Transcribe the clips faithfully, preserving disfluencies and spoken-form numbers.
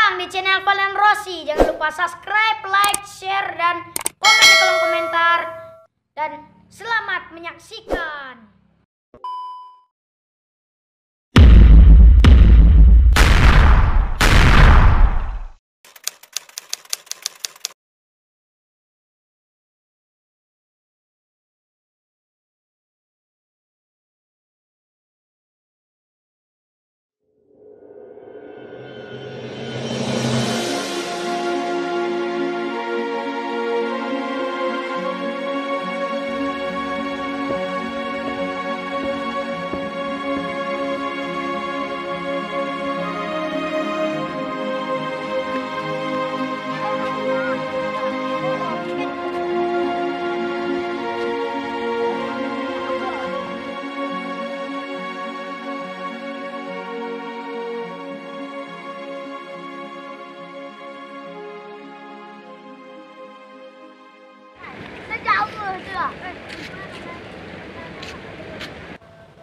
Di channel Valen Rossi. Jangan lupa subscribe, like, share, dan komen di kolom komentar. Dan selamat menyaksikan.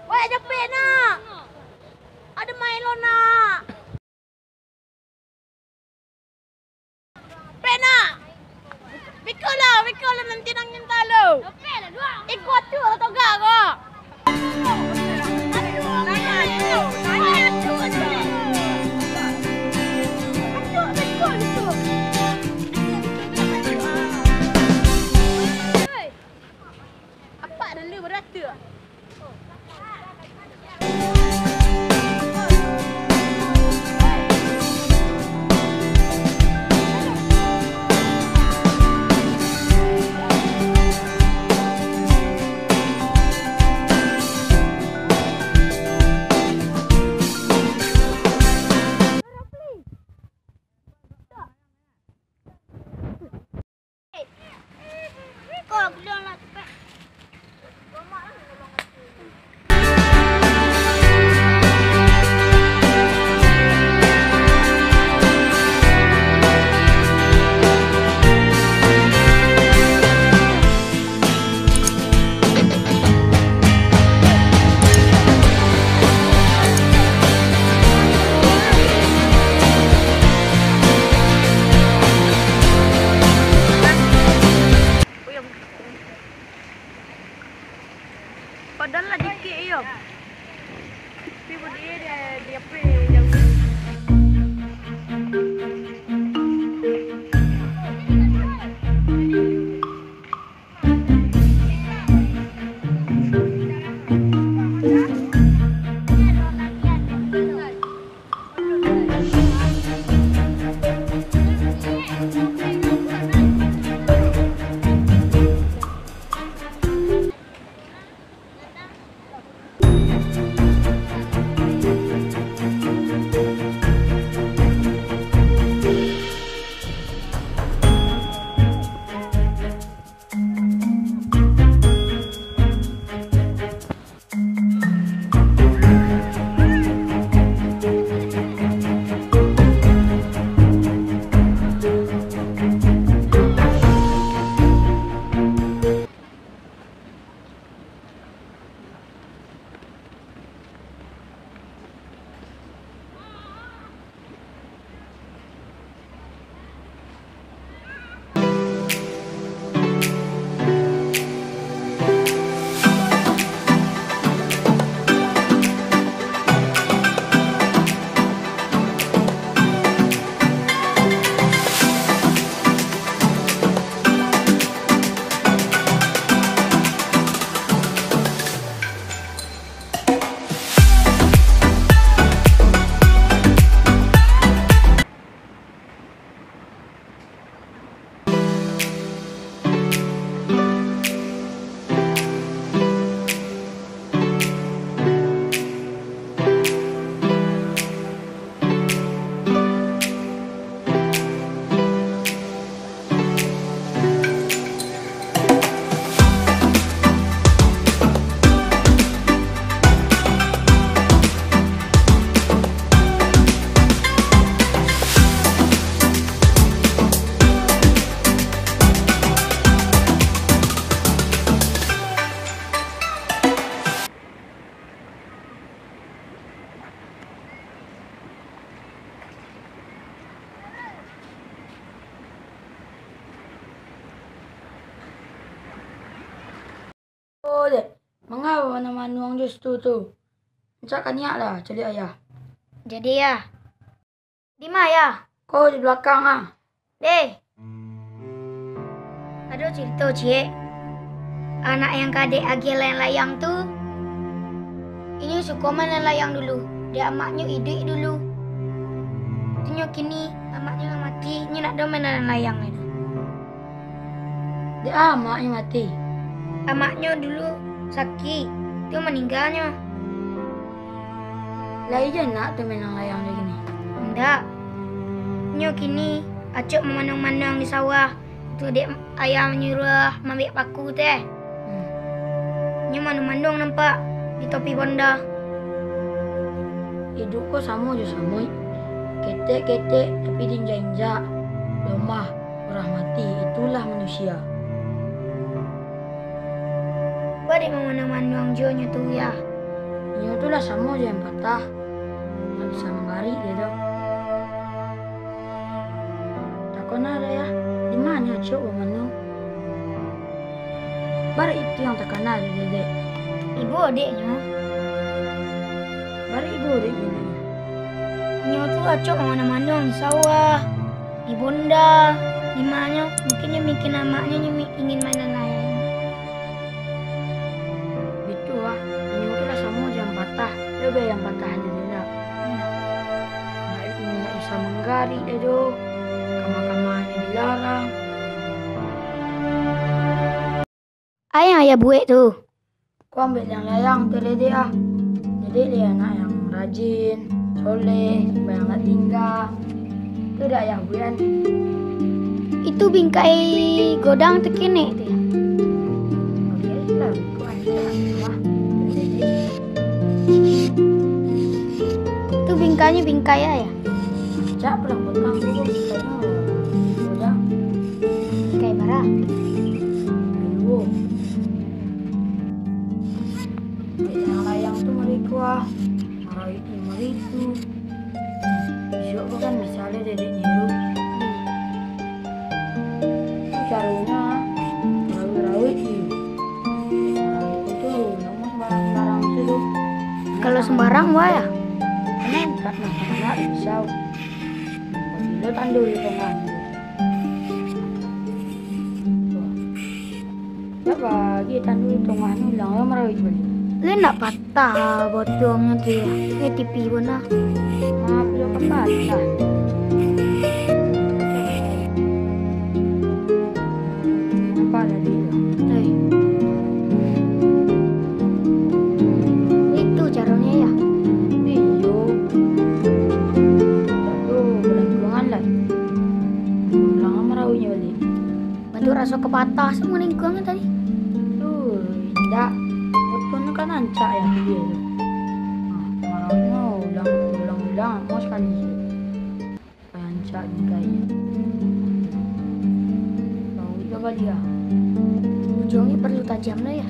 Weh, japek nak. Ada main lo nak. Pek nak. Bikolah, bikolah nanti nang nyinta lo. Iko tu lah togak ko. Apak dah le berata. Dek, manga bamanuang-manuang jo situ tu? Rancak kaniak lah, caliak ayah. Jadi, Yah. Di ma, Yah? Ko di balakang, ah. Deh. Ado carito, ciek. Anak yang ka dek agiah layang-layang tu, inyo suko main layang-layang dulu. Dek amaknyo iduik dulu. Tu nyo kini, amaknyo lah mati, inyo ndak do main layang-layang lai doh. Dek amaknyo mati? Amaknyo dulu sakik, tu maningganyo. Lai jan nak tu main layang-layang dek kini? Indak. Nyo kini acok mamanuang-manuang di sawah. Tu dek ayah manyuruah maambiak paku teh. Hmm. Nyo manuang-manuang nampak di topi bonda. Iduik ko samo jo samuik. Ketek-ketek tapi diinjak-injak. Lomah, urang mati, itulah manusia. Baa dek mamanuang-manuang juo nyo tu, Yah? Inyo tu lah samo jo yang patah. Ndak bisa manggarik dek tu. Takana dek, Yah, di ma nyo acok bamanuang? Bara itu yang takana dek, Dek? Ibo dek nyo. Bara ibo dek nyo, Dek? Inyo tu acok mamanuang-manuang di sawah, di bonda, di ma nyo. Mungkin nyo mikir amaknyo, nyo mi-, ingin mainan lain. Bitu ah, inyo tu lah samo jo yang patah. Yo be yang patah ajo, Dek, dak? Ndak, inyo ndak bisa manggarik, Dek, doh. Kama-kamanyo dilarang. Apo yang ayah buek tu? Ko ambiak layang-layang tu, Dek, ah. Jadi, Dek anak yang rajin, soleh, sumbayang ndak tingga. Tu dak ayah buek an. Itu bingkai godang takenek tu, yo? Ambiak lah, ko ancak lah. Tu bingkainyo bingkai apo, yo? Cak pulang potong tu, bingkainyo godang. Bingkai bara? Duo. Yang layang tu mari ko ah, maraik ni mari tu. Isuak ko kan bisa lah dedek niru. Tu caronyo, rauik-rauik ni. Maraik tu namo sembarang-sembarang tu tu. Kalau sembarang, wah, yo? Kan nak, nak, nak pisau. Bilo tando di tangah. Dak bagi tando di tangah ni, ulang lah marawik baliak. Lai ndak patah botuangnyo tu, yo? Yo tipi pun lah. Maaf, yo ka patah. Nampak tadi tu? Lai. Itu caronyo, yo? Iyo. Tu, balingkuangan lah. Ulang lah marawiknyo baliak. Batu raso ka patah, samo lingkuangan tadi. Tu, indak. Botuang tu kan ancak yo, dia tu. Nah, marawiknyo ulang, ulang, ulang, mau sakali se. Rancak bingkainyo. Bau juo baliak. Ujuangnyo paralu tajam lah, yo?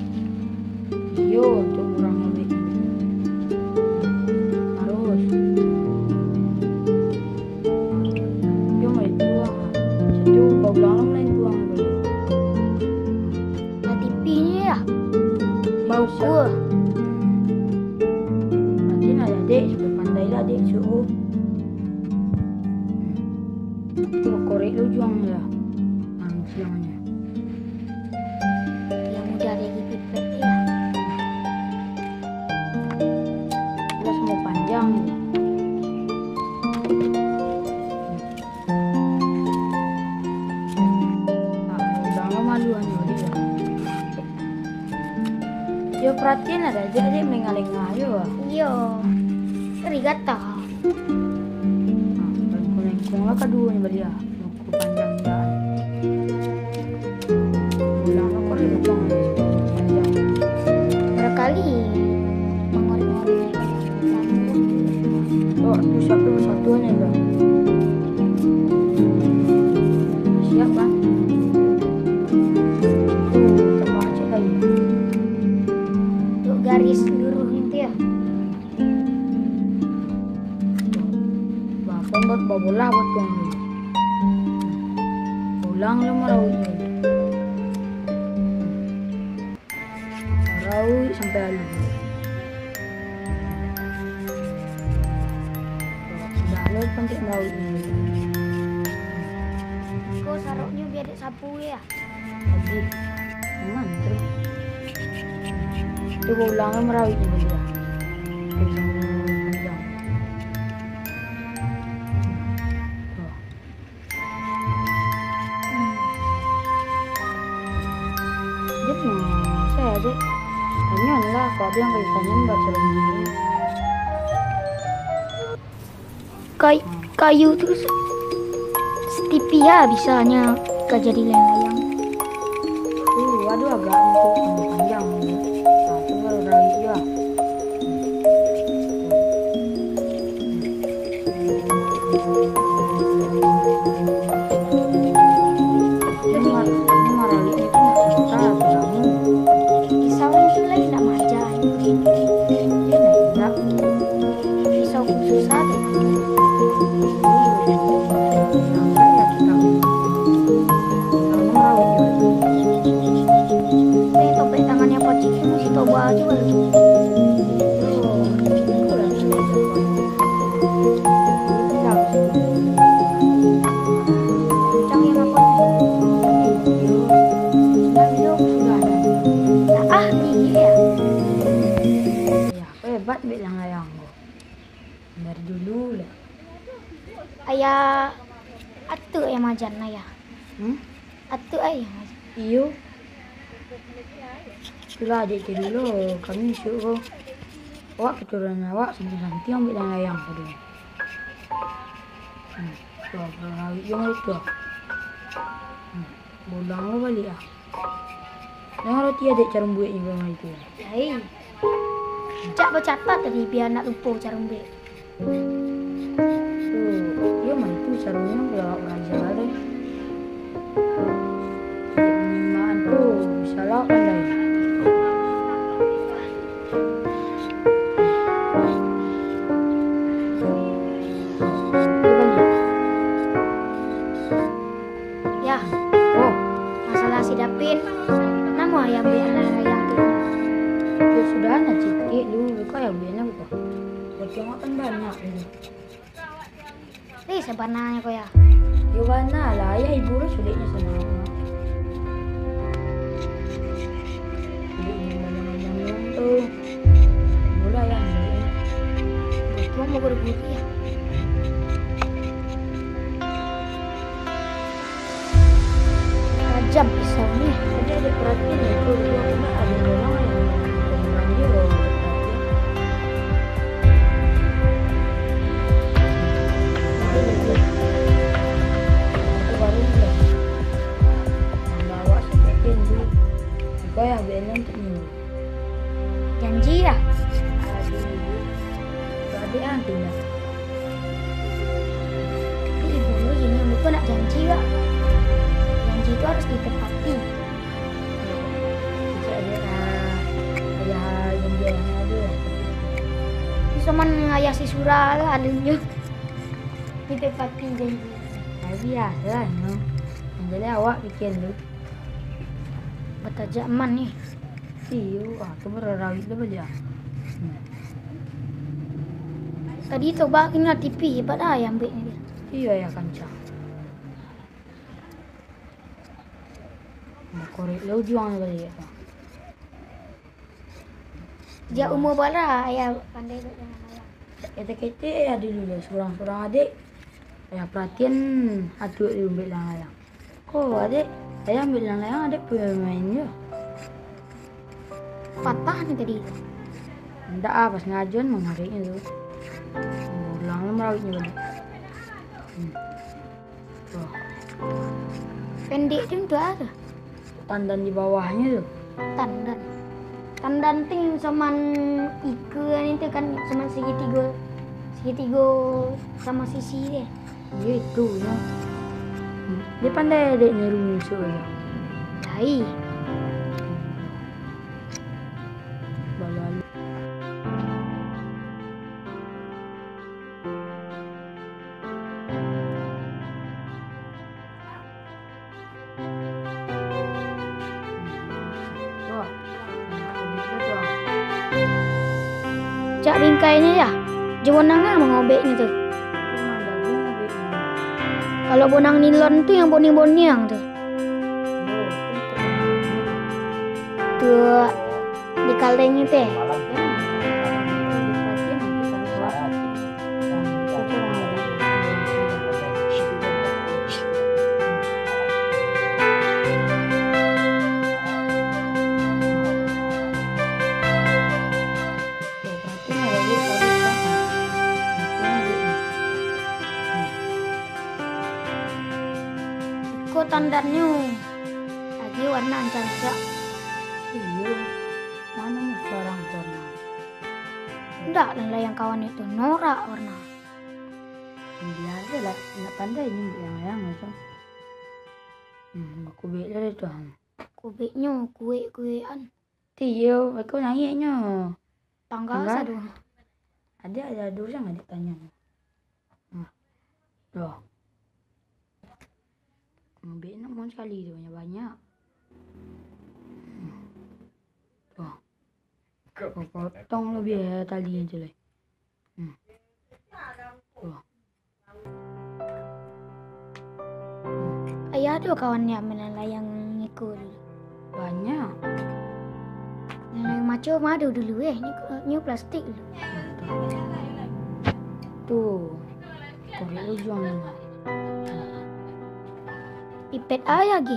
Iyo, untuak urang lembek. Harus. Yo, maitu, ah. Satu, baulang lah maitu, ah. Lah tipi nyo, yo? Bau kuah. Nanti lah, Dek, sudah pandai lah, Dek, suruh. Tu korek lah ujuangnyo lah. Panjang nyo. Yang mudah dari pipek, yo. Lah samo panjang ni. Nah, ulang lah malu nyo, Dek, yo. Yo, paratian lah, Dek, Dek, malengah-lengah yo. Iyo. Ngeri gatal. Nah, lengkung-lengkung lah kaduonyo baliak. Lengkung panjang dah. Ulang lah korek lubang panjang. Barakali mangorek-ngorek. Yo, tu satu-satuanyo dah. Siap, Bang. Tu, tambah ciek lai. Untuak garis luruih nyo tu, yo. Bapon buat babolah buat tuang dulu. Ulang lah marawiknyo. Sampai aluih. Dah lo sampai bau ni. Ko saroknyo biar dek sapu ya. Habis. Aman tu. Tu ulang lah marawik ni baliak. Terus panjang. Tuh. Dia masa aja. Tanyo lah, kok ada yang kayu tanyo baca lagi. Kay-, kayu tu se-, setipih ha bisanya ka jadi layang-layang. Tu, aduh, agak tu panjang. Nah, tu baru rawik juo. Ini mar-, ini marawik ni kan susah, susah. Pisau ni tu lai nak maja. Ini nak. Pisau khusus aja. Sampai ya kita. Kamu rawit juga. Eh, topek tangannya pacik, mesti toba aja baru. Tuh, itulah. Kencang ya, Mak. Nah, ah, gigi ya. Ya, hebat bek layang-layang ko. Dari dulu lah. Ayah, atu ayah majan, ayah. Hmm? Atu ayah majan. Iyo. Itulah, adik tiru lo, kami isuak ko. Awak keturunan awak santiang-santiang ambiak layang-layang tadi. Hmm, tu, rawik jo mari tu. Hmm, bolang lo baliak ah. Jangan roti adek carumbuiknyo baliak mari tu. Ai. Cak bacatat tadi, bia ndak lupo carumbuik. Tu, iyo mah itu carunyo kalau awak baraja tu. Jadi, minimal tu, bisa lah awak pandai. Iyo, baliak. Ya. Oh. Masalah si Dapin, namo ayah ambiak layang-layang tu? Yo sudah, nah citik dulu, ko ayah ambiaknyo ko. Potong kan banyak dulu. Ih, sabananyo ko ya. Yo bana lah, ayah ibu lo suliknyo samo. Suliknyo manyang-manyang tu. Mula ayah ambiaknyo. Cuma mau gurih-gurih ya. Tajam pisau ni. Tadi ada perhatian ya, itu dua kena ada orang yang orang dia bawa perhatian. Itu dia. Itu baru dia. Bawa seperti itu. Kau yang benar tu. Janji lah. Aduh. Babek ah tu lah. Tapi ibu lu ini, lu kok nak janji, Kak? Janji tu harus ditepati. Cek aja lah. Ayah janji ayah tu. Itu cuman ayah si Sura lah alunyo. Ditepati janji. Tapi biasalah, no. Yang jadi awak bikin tu. Batajak man ni. Iyo, ah, tu baru rawik tu baliak. Hmm. Tadi tu bak kena tipi, hebat lah ayah ambiak ni. Iyo, ayah kancah. Bakorek lah ujuang tu baliak tu. Sejak umur bara ayah pandai buat layang-layang? Ketek-ketek ayah dulu lah, surang-surang adek. Ayah perhatian atuak dulu ambiak layang-layang. Ko, adek, ayah ambiak layang-layang, adek pun main jo. Patah ni tadi. Ndak ah, pas ngajuan mangariknyo tu. Ulang lah marawiknyo baliak. Hmm. Tuh. Pendek tu untuk apa? Tandan di bawahnyo tu. Tandan. Tandan ting saman ika ni tu kan, saman segitigo, segitigo samo sisi dia. Iyo itu nyo. Dia pandai dek niru musuh yo. Lai. Balalu. Tuh. Nah, begitu tuh. Cak bingkainyo yo, jo bonang lah mangobeknyo tu. Kalau bonang nilon tu yang boniang-boniang tu. Tu di kaldengnyo teh. Iko tandannyo, lagi warna ancak-ancak. Iyo, mano nyo surang warna? Ndak lah, layang kawan itu norak warna. Biaso lah, ndak pandai nyo buek layang-layang macam. Hmm, bakubek lah tu. Kubeknyo kuek-kuekan. Ti iyo, beko naiaknyo. Tangga sado. Ado, ado urang ado tanyo. Hmm. Doh. Ngobek nak mun sakali tu banyak-banyak. Hmm. Doh. Potong labiah tali tu lai. Hmm. Doh. Ayah tu kawan nyo mainan layang iko dulu. Banyak. Nan layang maco mah ado dulu eh, nyo, nyo plastik dulu. Tu, korek ujuang ni. Pipet ayah ge.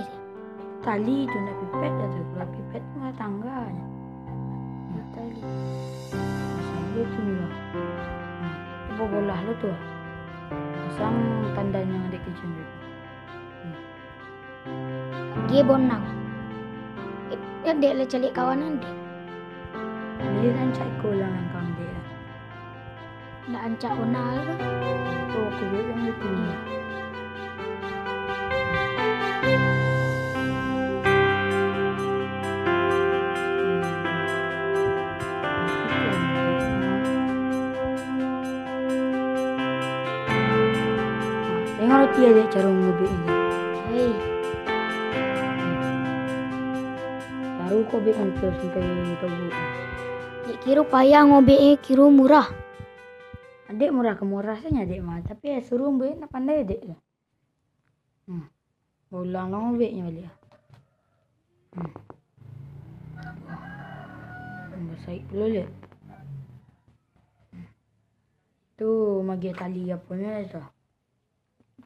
Tali tu nak pipet dah tu, kalau pipet tu mah tangga. Tali. Sajo tu lah. Nah, bobolah lo tu. Pasang tanda nan ado kecek tu. Hmm. Ge bonang. Eh, dek lah caliak kawan nan dek. Dia rancak iko lah nan kawan dek lah. Ndak ancak ona tu. Oh, aku buek yang itu. Tengok roti aja cara ngobek ini. Hei. Baru kau bek sampai togok. Dek kiro payah ngobek, eh, kiro murah. Adek murah ke murah saja adek mah, tapi ya suruh buek nak pandai adek tu. Hmm. Ulang lah ngobeknyo baliak. Hmm. Basaik pulo liak. Hmm. Tu magiah tali apo nyo tu.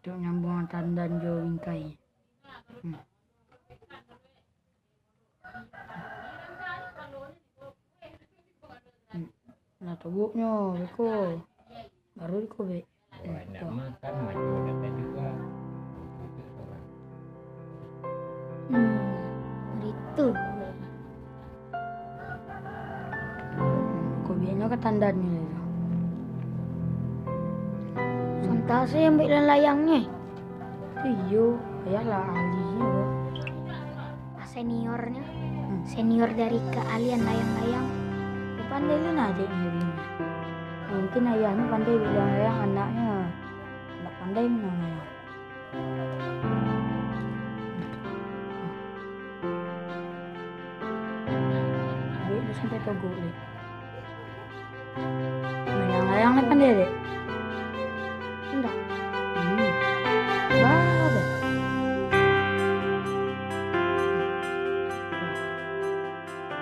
Untuak nyambuang tandan jo bingkai. Hmm. Hmm. Nah, togoknyo, beko. Baru dikobek. Wah, nak makan, maco datang juga. Hmm, baritu. Kobeknyo ka tandannyo tu. Sontak se ambiak layang-layangnyo. Iyo, payahlah ahlinyo. Seniornyo, hmm, senior dari keahlian layang-layang. Dia pandai lu nah adeknyo ni. Mungkin ayahnyo pandai layang-layang, anaknyo ndak pandai minang layang. Duit tu sampai togok deh. Layang-layang ni pandai dek? Indak. Hmm. Bah, bah.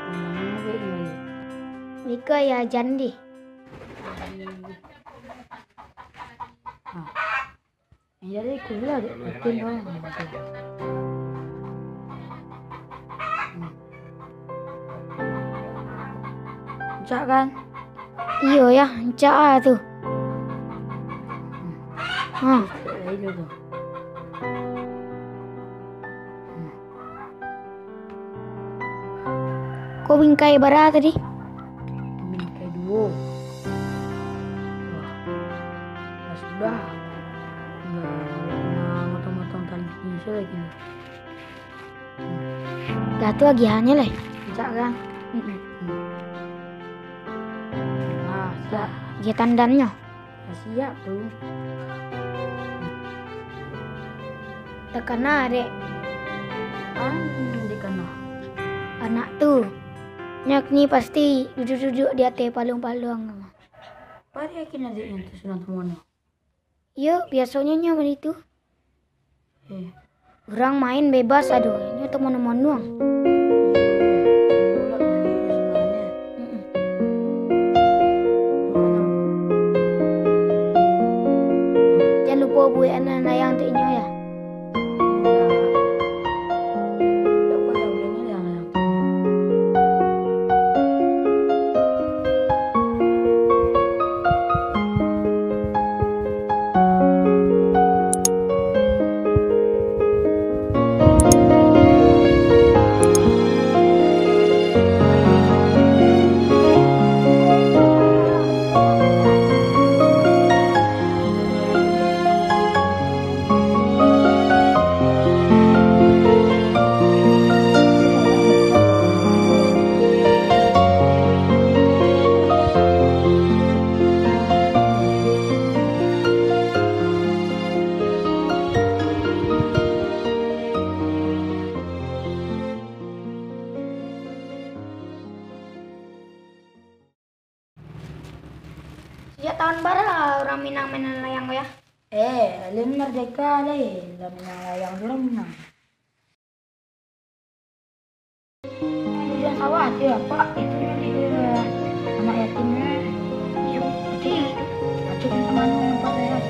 Layang-layang dek ni. Iko ya jandi. Ah. Jadi kuliah dek rutin doang. Rancak kan? Iyo ya, rancak ah tu. Hmm. Ko bingkai bara tadi? Bingkai duo. Wah, lah sudah. Tingga motong-motong tali sajo lagi. Dah tu agiahnyo lai. Rancak kan? Mm-mm. Nah, siap. Agiah tandannyo. Lah siap tu. Takana, dek. Anu, dek kana. Anak tu. Nyo kini pasti duduak-duduak di ateh paluang-paluang. Pariah kini adiknyo tu surang tamuan. Iyo, biasonyo nyo baitu. Eh. Urang main bebas ado, inyo tamuan-tamuan. Jan lupo buekan layang untuak inyo, yo. Sajak taun bara urang Minang mainan layang ko, yo? Eh, alun mardeka lai, lah Minang layang tu urang Minang. Tujuan sawah tu, Apak, itu nyari, eh, anak yatim, eh. Iyo, betul. Acok minta manuang nampak layang.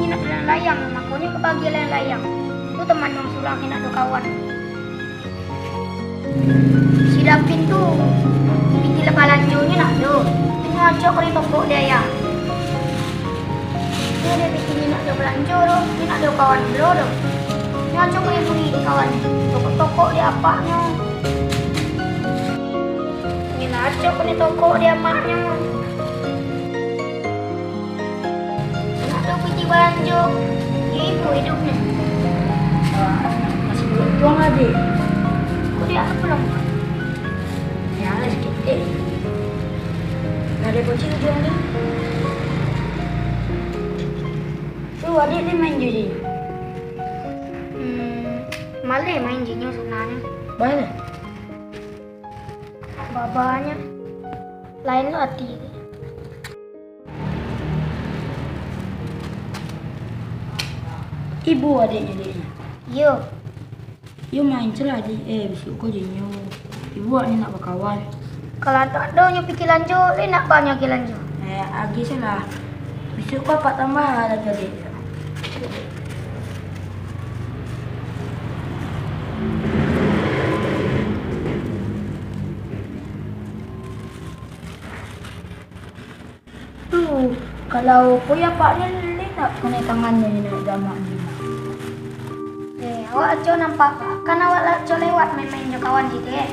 Inyo nak layang, makonyo ka bagi layang-layang. Tu tamuan surang, inyo nak ado kawan. Si Dapin tu, pitih lah balanjonyo nak tu. Inyo acok ka di toko dek ayah. Inyo dek pitih inyo nak jo balanjo tu, inyo nak jo kawan pulo tu. Inyo acok ka di kawan, toko-toko dek apaknyo. Inyo acok ka di toko dek amaknyo. Nak tu piti balanjo, ibo idupnyo. Wah, masih beruntung lah, Dek. Kok dia apa pulang? Ya, lah, saketek. Nah, dia kunci ujung tu. Tu, adik dia main judi. Hmm, maleh main jinyo sanangnyo. Baleh. Babanya lain lo ati. Ibo adiknyo, dek. Iyo. Iyo main se lah, dek. Eh, bisuak ko jinyo. Ibo awaknyo nak bakawan. Kalau tak ado nyo piti lanjo, lai nak banyak piti lanjo. Eh, agiah se lah. Bisuak ko apak tambah lagi, dek. Tu, kalau ko yo apak ni, lai nak kanai tangannyo ni, nak jamak ni. Eh, awak acok nampak, kan awak lah acok lewat main-main jo kawan situ, eh.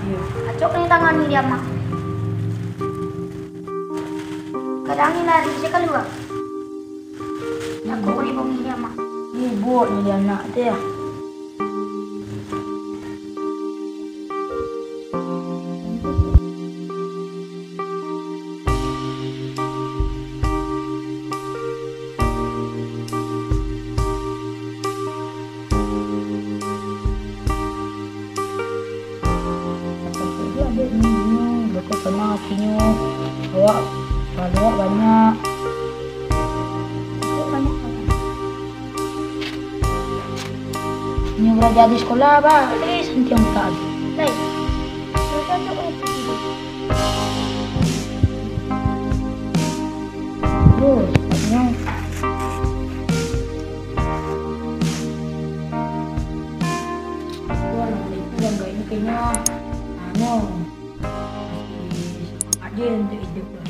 Iyo. Acok kanai tangan ni dek amak. Kadang ni lari se kalua. Takut ko dibongi dek amak. Ribut ni dek anak tu, yo. Tapi dia adik ni, dia kok sanang hatinyo. Awak, kalau awak banyak. Inyo baraja di sikolah, ba, eh, santiang utak tu. Lai. Duh, sepatnyo. Wah, lah, itu yang gaib ni kayaknyo. Anu. Masih semangat je untuk hidup tu.